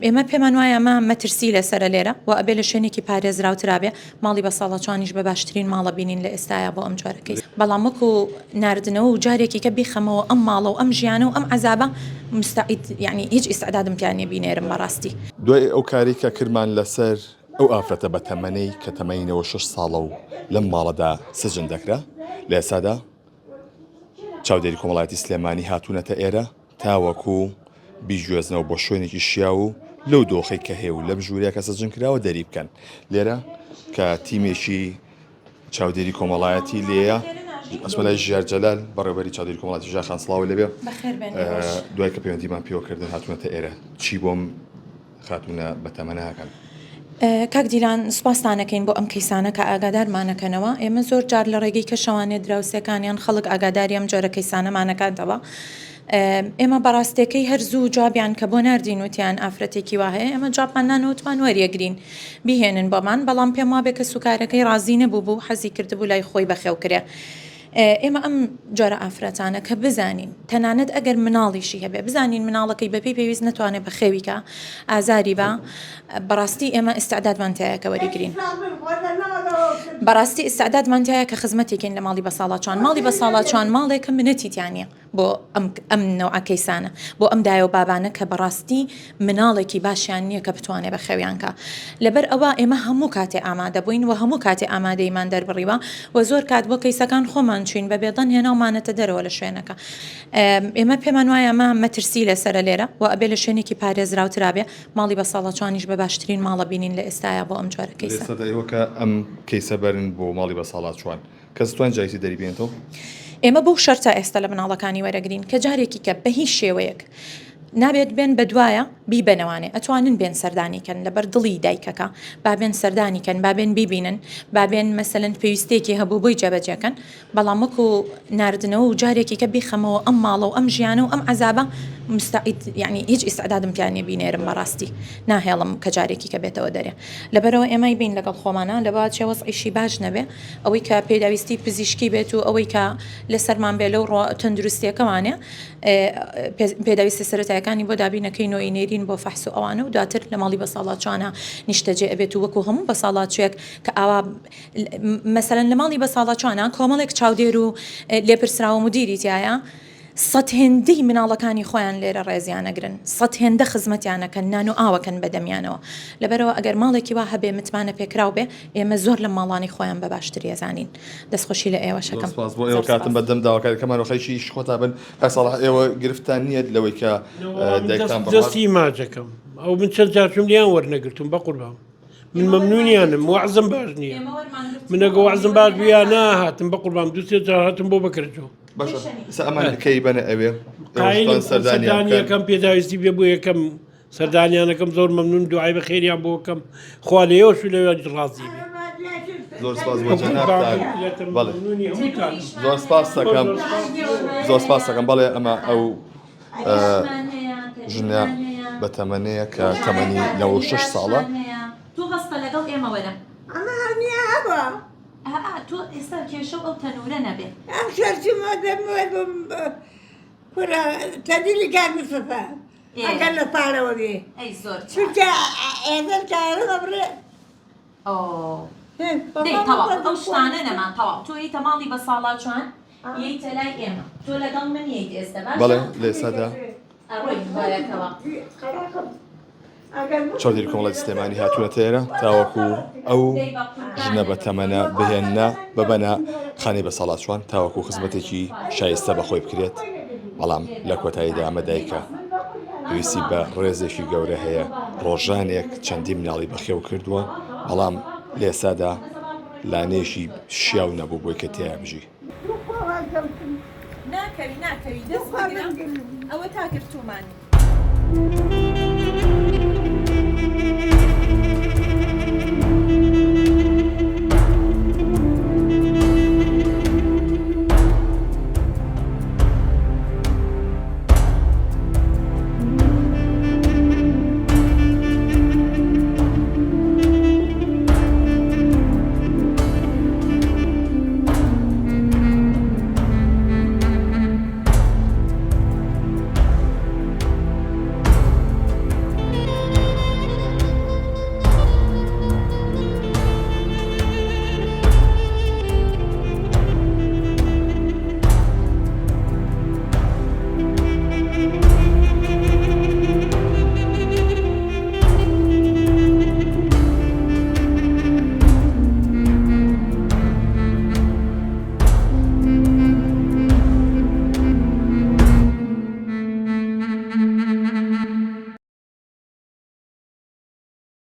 ئێمە پێمان وایە ئەمە مەترسی لەسەرە لێرە و ئەبێ لە شوێنێکی پارێزراوترا بێ، ماڵی بەساڵاچوانیش بە باشترین ماڵە بینین لە ئێستایا بۆ ئەم جۆرە کەیس، بەڵام وەکو ناردنەوە و جارێکی کە بیخەمەوە ئەم ماڵە و ئەم ژیانە و ئەم عەزابە مستعید یانی هیچ ئیستعدادم تیا نیە بینێرم بەڕاستی. دوای ئەو کارەی کە کردمان لەسەر ئەو ئافرەتە بەتەمەنەی کە تەمەنی 96 ساڵە و لەم ماڵەدا سجن دەکرا، لە ئێستادا چاودێری کۆمەڵایەتی سلێمانی هاتوونەتە ئێرە تاوەکو بیگوێزنەوە بۆ شوێنێکی شیاو و لەو دۆخەی کە هەیە و لەم ژوورەیە کە سجن کراوە دەری بکەن لێرە کە تیمێکی چاودێری کۆمەڵایەتی لێیە ئەسمە لای ژیار جەلال بەڕێوەبەری چاودێری کۆمەڵایەتی ژیار خان سڵاو لێبێ دوای کە پەیوەندیمان پێوەکردن هاتوونەتە ئێرە چی بۆم خاتوونە بەتەمەنەکان. کاک دیلان سوپاستان ئەکەین بۆ ئەم کەیسانە کە ئاگادارمان ئەکەنەوە ئێمە زۆر جار لە ڕێگەی کەشەوانێ دراوسێکان یان خەڵک ئاگاداری ئەم جۆرە کەیسانەمان ئەکاتەوە ئێمە بەڕاستەکەی هەر زوو جوابیان کە بۆ ناردین وتیان ئافرەتێکی وا هەیە ئێمە جوابمان نانەوە وتمان وەریەگرین بیهێنن بۆمان بەڵام پێم وابێ کەسوکارەکەی ڕازی نەبوو بوو حەزی کردبوو لای خۆی بەخێو کرێ ئێمە ئەم جۆرە ئافرەتانە کە بزانین تەنانەت ئەگەر مناڵیشی هەبێ بزانین مناڵەکەی بەپێی پێویست نەتوانێت بەخێوی کا ئازاری بە بەڕاستی ئێمە ئیستعدادمان تایە کە وەریگرین بەڕاستی ئیستعدادمان تایە کە خزمەتێکین لە ماڵی بەساڵاچوان ماڵی بەساڵاچوان ماڵێکە منەتی تیا نییە بۆ ئەم ئەم نەوعە کەیسانە بۆ ئەم دایە و بابانە کە بەڕاستی مناڵێکی باشیان نییە کە بتوانێ بەخێویان کا لەبەر ئەوە ئێمە هەموو کاتێ ئامادە بووین و هەموو کاتێ ئامادەیمان دەربڕیوە و زۆر کات بۆ کەیسەکان خۆمان چوین بە بێدەنگ هێناومانەتە دەرەوە لە شوێنەکە ئێمە پێمان وایە ئەمە مەترسی لەسەرە لێرە و ئەبێ لە شوێنێکی پارێزراوترا بێ ماڵی بەساڵاچوانیش بە باشترین ماڵە بینین لە ئێستایا بۆ ئەم جۆرە کەیسە. لە ئێستادا ئێوە کە ئەم کەیسە بەرن بۆ ماڵی بەساڵاچوان کەس توانی جارێکی تر دەری بێنێتەوە؟ ئێمە بەو شەرتە ئێستا لە مناڵەکانی وەرەگرین کە جارێکی کە بە هیچ شێوەیەک نابێت بێن بەدوایە بیبەنەوانێ ئەتوانن بێن سەردانی کەن لەبەر دڵی دایکەکە با بێن سەردانی کەن با بێن بیبینن با بێن مەسەلەن پێویستێکی هەبوو بۆی جێبەجێکەن بەڵام وەکو ناردنەوە و جارێکی کە بیخەمەوە ئەم ماڵە و ئەم ژیانە و ئەم عەزابە مستعید یعنی هیچ ئیستعدادم تیا نیە بینێرم بەڕاستی ناهێڵم کە جارێکی کە بێتەوە دەرێ لەبەرەوە ئێمەی بین لەگەڵ خۆمانە لەبا چێ وەزعیشی باش نەبێ ئەوەی کە پێداویستی پزیشکی بێت و ئەوەی کە لەسەرمان بێ لەو ڕۆ تەندروستیەکەوانێ پێداویستە سەرەتایەکانی بۆ دابینەکەین و ئەینێرین بۆ فەحس و ئەوانە و دواتر لە ماڵی بەساڵاچوانە نیشتەجێ ئەبێت و وەکو هەموو بەساڵاچوێک کە ئاوا مەسەلەن لە ماڵی بەساڵاچوانە کۆمەڵێک چاودێر و لێپرسراوە مدیری تایە سەت هێندەی مناڵەکانی خۆیان لێرە ڕێزیان ئەگرن سەت هێندە خزمەتیان ئەکەن نان و ئاوەکەن بە دەمیانەوە لەبەرئەوە ئەگەر ماڵێکی وا هەبێ متمانە پێکراو بێ ئێمە زۆر لەم ماڵانەی خۆیان بە باشتری ئەزانین دەستخۆشی لە ئێوەش زۆر ئەکەم سپاس بۆ ئێوە زۆر کاتم سپاس. بەدەم داواکاریەکەمان و خەریکی ئیشی خۆتان بن کاک ساڵح ئێوە گرفتتان نییە لەوەی کە نەوەڵا من دەست دایکتان بڕوات؟ دەستی ماچەکەم ئەو من چەند جار چووم لێیان وەرنەگرتووم بەقوربان من مەمنونیانم وەعزم باش نییە من ئەگە وەعزم باش بوویا ناهاتم بەقوربان دوو سێ جار هاتم بۆ بەکرجۆ باشە ئێستا ئەمان کەی بەنە ئەوێ قایلم ئێوەشتان سەردانیان سەردانی بکەن یەکەم پێداویستی بێ بۆ یەکەم سەردانیانەکەم زۆر مەمنون دوعای بە خێریان بۆ کەم خوا لێوەش و لەوێ ڕازی بێ زۆر سپاس بۆ جەنابتان بەڵێ زۆر سپاس دەکەم زۆر سپاس دەکەم بەڵێ ئەمە ئەو ژنە بە تەمەنەیە کە تەمەنی 96 ساڵە تۆ هەستە لەگەڵ ئێمە وەرە ئەمە هەنیە هەبا ئا تۆ ئێستا کێشە و ئەو تەنورە نەبێ ئەم شەرچمە دەموە کورە تەدیلی کاک مستەفا ئەگەر لە پارەوە بێ ئەی زۆر چاک چونکە ئێزەر کارە دەبڕێ ئۆ دەی تەواو ئەو شتانە نەما تەواو تۆ یەیتە ماڵی بەساڵاچوان یەیتە لای ئێمە تۆ لەگەڵ من یەیت ئێستا باشە بەڵێ لە ئێستادا ئەڕۆین بەیەکەوە. چاودێری کۆمەڵایەتی سلێمانی هاتوونەتە ئێرە تاوەکو ئەو ژنە بە تەمەنە بهێننە ببەنە خانەی بەساڵاچوان تاوەکو خزمەتێکی شایستە بەخۆی بکرێت بەڵام لە کۆتاییدا ئەمە دایکە پێویستی بە ڕێزێکی گەورە هەیە ڕۆژانێک چەندی مناڵی بەخێو کردووە بەڵام لە ئێستادا لانەیەکی شیاو نەبوو بۆی کە تێیا بژی. ناکەوی ناکەوی دەست بگرە ئەوە تا گرتوومانی.